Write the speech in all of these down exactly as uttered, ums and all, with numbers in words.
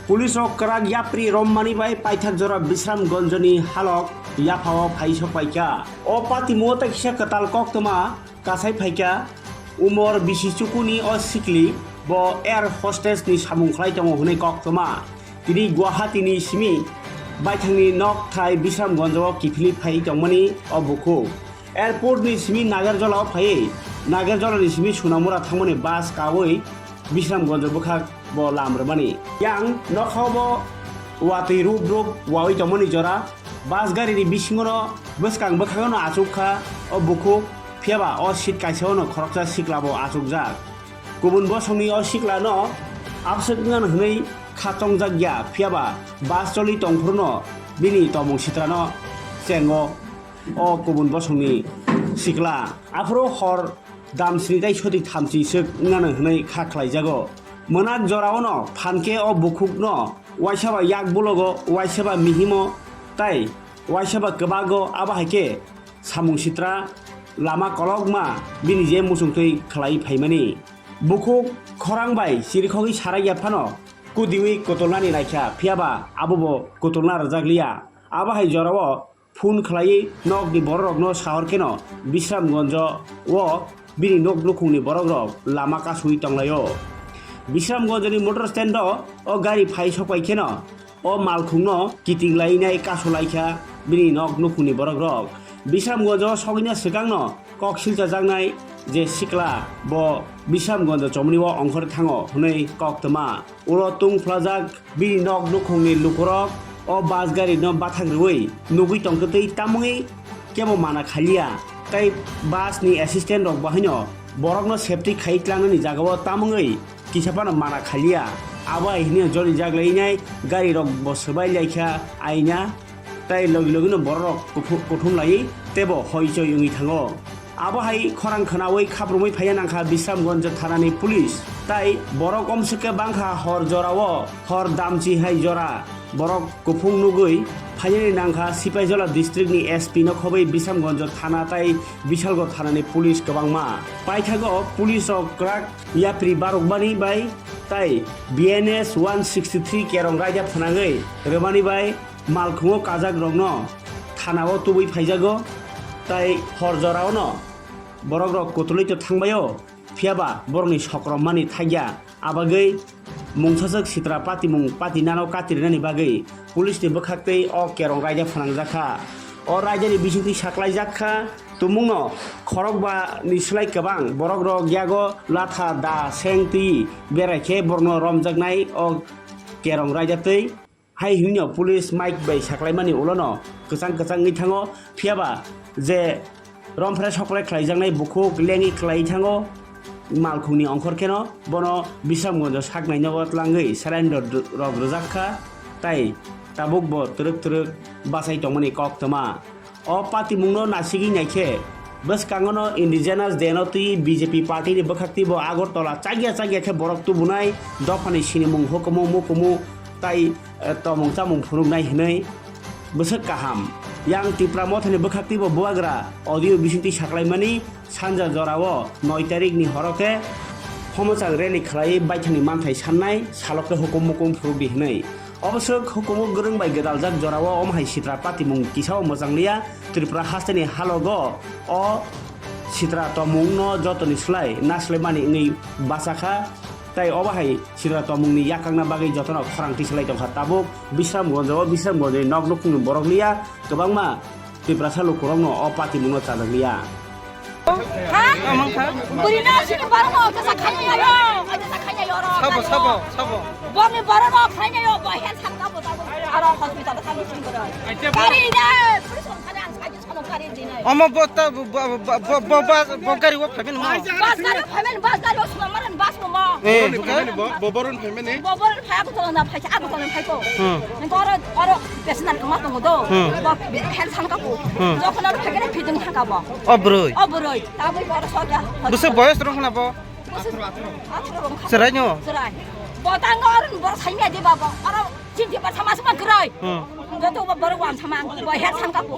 Police rok kwrak yapri romani bai paithak jora Bisramganjni halok yaphao phai sokpaikha. O patimungo tai kisa kwtal koktwma kasai phaikha. Umor bisi chukuni o sikli bo air hostess ni samung khlai tongo hwnwi koktwma. Tini Guwahati ni simi baithangni nok thai Bisramganj o kiphilwi phai tongmani o bukhuk. Airport ni simi Nagarjola o phaiwi Nagarjola ni simi Sonamura thangmani bus kawi Bisramganj bwkhak bo lam rwmani. Yang nokhao bo watwi rup rup wawi tongmani jora. Bus gari ni bisingo no bwskang bwkhango no achuk kha o bukhuk, phiyaba o seat kaisa o no khoroksa sikla bo achukjak. Kubun bosongni o sikla no abswk wngano hwnwi kha chongjak ya, phiyaba bus choli tongphuru no bini tomung sitra no chengo o kubun bosongni sikla. Aphuru hor damsini tei soti thamchi swk wngano hwnwi kha khlaijago. Mwnak jorao no phan khe o bukhuk no waisa ba yak bulogo, waisa ba mihimo tei waisa ba kwbago, abo hai khe samung sitra lama kolokma bini je muchungtwi khlai phaimani. Bukhuk khorang bai chirikhogwi sarai ya phano kudiwi kutulnani naikha, phiyaba abo bo kutulna rwjak liya. Abo hai jorao phone khlaiwi nokni bororokno sahor kheno Bisramganj o bini nok nukhungni borokrok lama kasui tonglaio. Bisramganjni motor stand o o gari phai sokpai kheno o malkhungno kiting lainai kasu laikha bini nok nukhungni borokrok. Bisramganj o sogwina swkangno kok silchajaknai je sikla bo Bisramganj chomoni o ongkhor thango hwnwi koktwma. Ulo tungphlajak bini nok nukhungni lukurok o bus gari no bathak rwui nugui tongtwtwi tamungwi kebo mana khaliya, tei bus ni assistant rok bahaino borokno safety khai tlangnani jagao tamungwi kisa phano mana khaliya. Abo hai hwnwi joli jak lainai gari rok bo swbai laikha aina. Tei logi logi no borok rok kuthum laiwi tebo hoi choi wngwi thango. Abo hai khorang khwnawi khaprumwi phaiya nangkha Bisramganj thanani police. Tei borok omswk khe bangkha hor jorao, hor damchi hai jora borok kuphung nugwi phainani nangkha Sipaijola district ni S P no khobwi Bisramganj thana tei Bisalgo thanani police kwbangma. Paithago police rok kwrak yapri barokmani bai tei B N S one sixty three kerong raida phnangwi rwmani bai malkhungo kajakrokno thanao tubui phaijago, tei hor joraono borokrok kutulwi to thangbaio, phiyaba borokni sokrommani thakya. Abagwi mungsaswk sitra patimung patinano katirinani bagwi police ni bwkhaktwi o kerong raida phnangjakha. O raidani bisingtwi saklaijakha tumungno khorokba ni slai kwbang borokrok yago latha da seng twi berai khe borokno romjaknai o kerong raida twi. Hai hwnwi no police mic bai saklaimani ulono kwchang kwchang wngwi thango, phiyaba je romphre soklai khlaijaknai bukhuk lengwi khlai thango malkhungni ongkhor kheno bono Bisramganjo saknaino twlangwi saline rok rwjak kha, tai tabuk bo twrwk twrwk bachai tongmani koktwma. O patimungno nasigwi naikhe, bwskangono Indigenous Day no twi B J P party ni bwkhak twibo Agartala chakya chakya khe borok tubunai, dophani sinimung, hukumu, mukumu tai, eh, tomung chamung phunuknai hwnwi bwswk kaham. Yang Tipra Mothani bwkhak twibo bubagra audio bisingtwi saklaimani, sanja jorao noi tarikni horo khe Homochang rally khlaiwi baithangni manthai sannai, salo khe hukum mukum phurukdi hwnwi. Oboswk hukumu gwrwng bai gwdaljak jorao omo hai sitra patimung kisao mwchang liya. Tripura hasteni halogo o sitra tomungno jotoni slai naslaimani wngwi bachakha, tai obo hai sitra tomungni yakangna bagwi jotono khorang tisalai tongkha. Tabuk Bisramganjo o Bisramganjoni nok nukhungni borok liya kwbangma Tiprasa lukurokno o patimungno chajak liya. Ha? Amang kha? Buri na sini barno kasa khanya yo, kasa khanya yo ro. Sabo, sabo, sabo. Borni borno khanya yo, bo hen san ka bo ta bo. Aro hospital ta ni sini ko. Kari na, police on kare an sai sono kare dine. Omo bo ta bo, bo, bo, bo, bo, bo gari wo phaben mo. Bus gari phaben, bus gari wo suma maran bus mo mo. Eh, bo boron phaben ni. Bo boron phaya ko to na phaya ko to na phaya ko. Hmm. Oro, oro, passenger kama tongo do. Hmm. Bo, hen san ka bo. Hmm. Jokhon oro phagene phidung thang ka bo. O bwrwi. O bwrwi. Tabwi bo oro sokya. Bwswk boyos rong khna bo? Bwswk atharo rong kha. Chwrai no? Chwrai. Bo tango oro bo saimya di ba bo. Oro Chinti ba sama sama kwrwi. Hmm. Joto ba borok wan sama ang bo her sangka ko.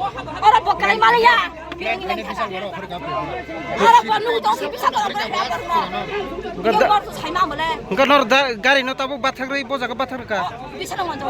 Oro bo kalai maliya. Bini ni kata. Oro bo nu to ki bisa ko. Engka da- Bor to sai ma mole. Engka nor da-, gari no tabuk bathak rwi, bo jaga bathak rwkha. Bisa no manjo.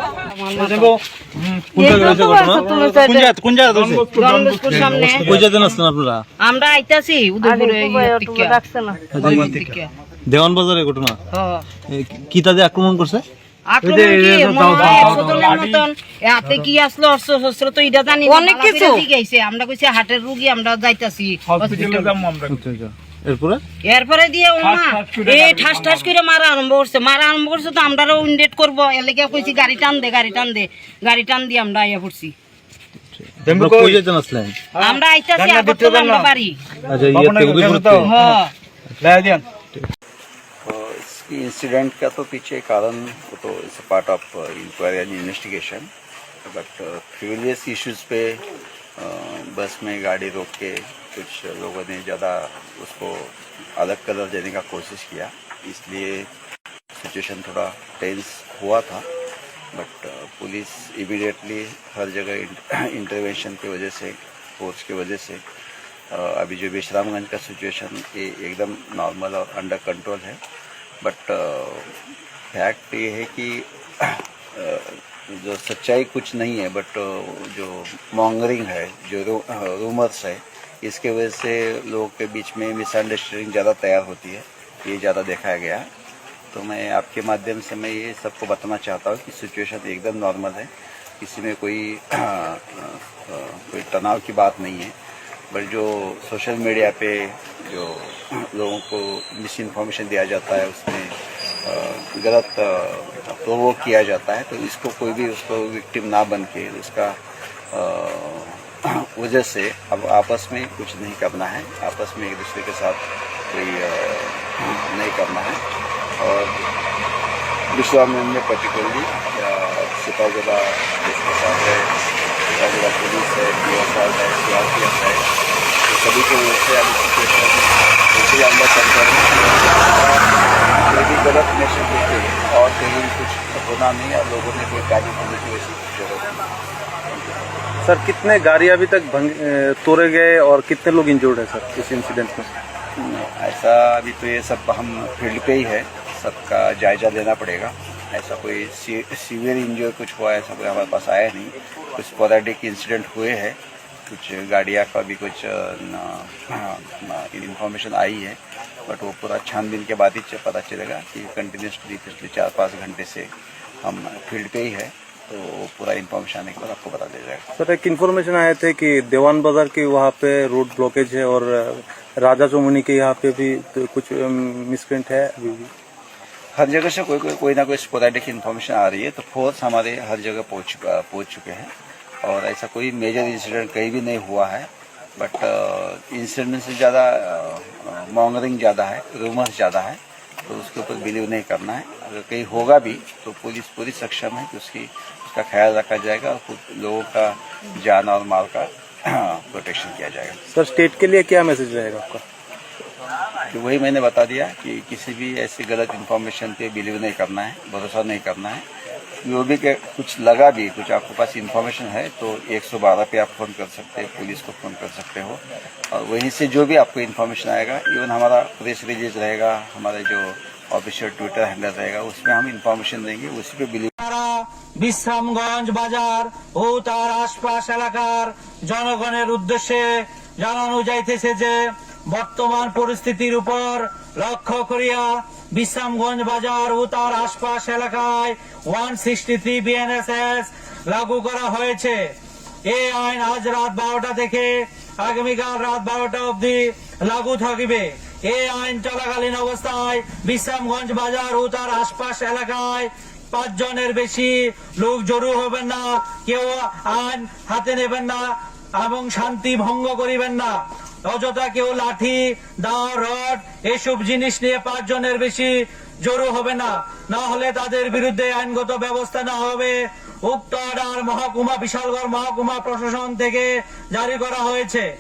Kunja, kunja, kunja. ডন বস্কোর সামনে। কই যাচ্ছেন আপনারা? আমরা আইতাছি উদয়পুরে, আরে, ইয়ে, টিকা। রাখছে না। আচ্ছা, এই টিকা। দেওয়ান বাজারে ঘটনা? হ্যাঁ। এ, কি তাদের আক্রমণ করছে? আক্রমণ এই যে, কি? এই যে, মনে হয় একশো জনের মতন। এ, হাতে কি আসলো, অস্ত্র শস্ত্র তো এটা জানি না। অনেক কিছু। জিজ্ঞাসে, আমরা কইছি হার্টের রুগী, আমরা যাইতাছি হসপিটালে হসপিটালে। যাবো আমরা। আচ্ছা, আচ্ছা। এরপরে? এরপরে দিয়ে ওমা, ঠাস ঠাস করে এই গাড়ি ঠাস ঠাস করে মারা আরম্ভ করছে। মারা আরম্ভ করছে তো আমরাও ইন্ডেট করবো। এলাকা কইছি গাড়ি টান দে, গাড়ি টান দে। গাড়ি টান দিয়ে আমরা আইয়া পড়ছি। তোমরা কই যেতে আসলেন? আমরা আইতাছি আগরতলা, আমরা বাড়ি। আচ্ছা, ইয়ে থেকে উদয়পুর থেকে? হ্যাঁ। तो इसकी इंसिडेंट का तो पीछे कारण, वो तो it's part of inquiry and investigation. But फ्यूलियस इश्यूज पे, अ, बस में गाड़ी रोक के कुछ लोगों ने ज़्यादा उसको अलग कलर देने का कोशिश किया, इसलिए सिचुएशन थोड़ा टेंस हुआ था। बट पुलिस इमीडिएटली हर जगह इंटरवेंशन की वजह से, फोर्स की वजह से, अ, अभी जो विश्रामगंज का सिचुएशन, ये एकदम नॉर्मल और अंडर कंट्रोल है। बट फैक्ट ये है कि अ, जो सच्चाई कुछ नहीं है, बट जो मॉन्गरिंग है, जो रू-, अ, रूमर्स है, इसके वजह से लोगों के बीच में मिसअंडरस्टैंडिंग ज़्यादा तैयार होती है, ये ज़्यादा दिखाया गया है। तो मैं आपके माध्यम से मैं ये सबको बताना चाहता हूँ कि सिचुएशन एकदम नॉर्मल है, किसी में कोई अ, अ, कोई तनाव की बात नहीं है। बट जो सोशल मीडिया पे जो लोगों को मिस इन्फॉर्मेशन दिया जाता है, उसमें अ, गलत प्रोवोक किया जाता है, तो इसको कोई भी उसको विक्टिम ना बन के उसका अ, वजह से अब आपस में कुछ नहीं करना है, आपस में एक दूसरे के साथ कोई अ, नहीं करना है। और विश्रामगंज में पर्टिकुलरली, अ, सिपाहीजला पुलिस प्रशासन है, सिपाहीजला पुलिस है, पीएसआर है, सीआरपीएफ है, तो सभी की ओर से अभी सिचुएशन बिल्कुल अंडर कंट्रोल है। कोई भी गलत मैसेज देके और कहीं कुछ होना नहीं है, लोगों ने कोई गाली बोलने की वैसी जरूरत नहीं। सर, कितने गाड़ी अभी तक भंग-, अ, तोड़े गए और कितने लोग इंजर्ड है सर इस इंसिडेंट में? ऐसा अभी तो ये सब हम फील्ड पे ही है, सबका जायजा लेना पड़ेगा। ऐसा कोई सी-, सीवियर इंजरी कुछ हुआ, ऐसा कोई हमारे पास आया नहीं। कुछ स्पोरेडिक इंसिडेंट हुए हैं, कुछ गाड़ियाँ का भी कुछ, अ, न, अ, इन्फॉर्मेशन आई है, बट वो पूरा छानबीन के बाद ही च-, पता चलेगा कि कंटिन्यूअसली पिछले चार पाँच घंटे से हम फील्ड पे ही है। तो वो पूरा इन्फॉर्मेशन आने के बाद आपको बता दिया जाएगा। सर, एक इन्फॉर्मेशन आए थे कि देवान बाजार के वहाँ पे रोड ब्लॉकेज है और राजा चौमुहनी के यहाँ पे भी तो कुछ, अम, मिसक्रेंट है अभी भी। हर जगह से कोई, कोई, कोई ना कोई स्पोरेडिक इन्फॉर्मेशन आ रही है, तो फोर्स हमारे हर जगह पहुँच चुका, पहुँच चुके हैं और ऐसा कोई मेजर इंसिडेंट कहीं भी नहीं हुआ है। बट, अ, इंसिडेंट से ज़्यादा, अ, अ, मॉन्गरिंग ज़्यादा है, रूमर्स ज़्यादा है, तो उसके ऊपर बिलीव नहीं करना है। अगर कहीं होगा भी, तो पुलिस पूरी सक्षम है कि उसकी, उसका ख्याल रखा जाएगा और खुद लोगों का जान और माल का प्रोटेक्शन किया जाएगा। सर, स्टेट के लिए क्या मैसेज रहेगा आपका? कि वही मैंने बता दिया कि किसी भी ऐसी गलत इन्फॉर्मेशन पे बिलीव नहीं करना है, भरोसा नहीं करना है। जो भी के कुछ लगा भी, कुछ आपके पास इन्फॉर्मेशन है, तो एक सौ बारह पे आप फ़ोन कर सकते हैं, पुलिस को फ़ोन कर सकते हो। और वहीं से जो भी आपको इन्फॉर्मेशन आएगा, इवन हमारा प्रेस रिलीज रहेगा, हमारे जो ऑफिशियल ट्विटर हैंडल रहेगा, उसमें हम इन्फॉर्मेशन देंगे, उसी पे बिलीव। তারা বিশ্রামগঞ্জ বাজার ও তার আশপাশ এলাকার জনগণের উদ্দেশ্যে জানানো যাইতেছে যে বর্তমান পরিস্থিতির উপর লক্ষ্য করিয়া বিশ্রামগঞ্জ বাজার ও তার আশপাশ এলাকায় ওয়ান সিক্সটি থ্রি বিএনএসএস লাগু করা হয়েছে। এই আইন আজ রাত বারোটা থেকে আগামীকাল রাত বারোটা অবধি লাগু থাকিবে। এই আইন চলাকালীন অবস্থায় বিশ্রামগঞ্জ বাজার ও তার আশপাশ এলাকায় পাঁচজনের বেশি লোক জড়ো হবেন না, কেউ আইন হাতে নেবেন না এবং শান্তি ভঙ্গ করিবেন না। অযথা কেউ লাঠি, দা, রড এসব জিনিস নিয়ে পাঁচজনের বেশি জড়ো হবে না, না হলে তাদের বিরুদ্ধে আইনগত ব্যবস্থা নেওয়া হবে। উক্ত অর্ডার মহকুমা, বিশালগড় মহকুমা প্রশাসন থেকে জারি করা হয়েছে।